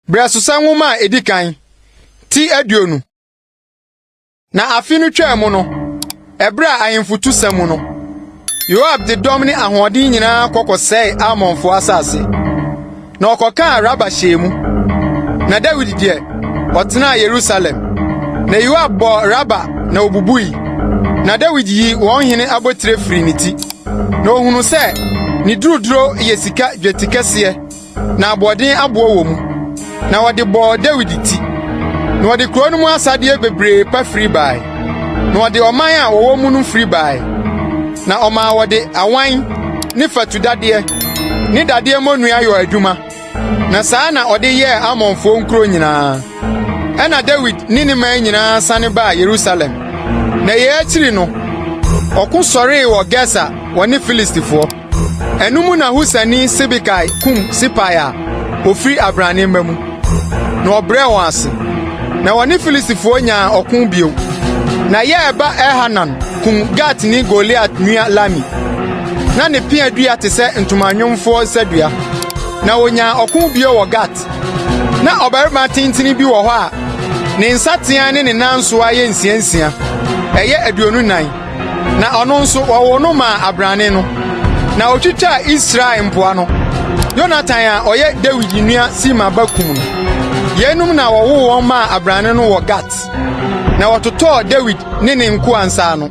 Brɛsosɛm Nwoma a edi kan, ti 20. Na afe no twaa mu no, ɛbere a ahemfo tu sa mu no, Yoab de dɔm ne ahoɔden nyinaa kɔ kɔsɛee Amonfo asase, na ɔkɔkaa Raba hyɛɛ mu. Na Dawid deɛ, ɔtenaa Yerusalem. Na Yoab bɔɔ Raba na obubui. Na Dawid yii wɔn hene abotiri firii ne ti. Na ohunuu sɛ ne duruduro yɛ sika dwetikɛseɛ na aboɔden aboɔ wɔ mu, na wɔde bɔɔ Dawid ti. Na wɔde kurow no mu asadeɛ bebree pa firi bae, na wɔde ɔman a wɔwɔ mu no firi bae. Na ɔmaa wɔde awan ne fatudadeɛ ne dadeɛ mmonnua yɔɔ adwuma, na saa na ɔde yɛɛ Amonfoɔ nkuro nyinaa. Ɛnna Dawid ne ne man nyinaa sane baa Yerusalem. Na yei akyiri no, ɔko sɔree wɔ Geser wɔne Filistifoɔ. Ɛno mu na Husani Sibekai kum Sipai a ofiri abrane mma mu, na ɔbrɛɛ wɔn ase. Na wɔne Filistifoɔ nyaa ɔko bio. Na Yair ba Elhanan kum Gatni Goliat nua Lami. Na ne pea dua te sɛ ntomanwomfoɔ sadua. Na wonyaa ɔko bio wɔ Gat. Na ɔbarima tentene bi wɔ hɔ a ne nsateaa ne ne nansoaa yɛ nsiansia, ɛyɛ 24. Na ɔno nso wɔwoo no maa abrane no. Na otwitwaa Israel mpoa no, Yonatan a ɔyɛ Dawid nua Sima ba kum no. Yeinom na wɔwoo wɔn maa abrane no wɔ Gat, na wɔtotɔɔ Dawid ne ne nkoa nsa ano.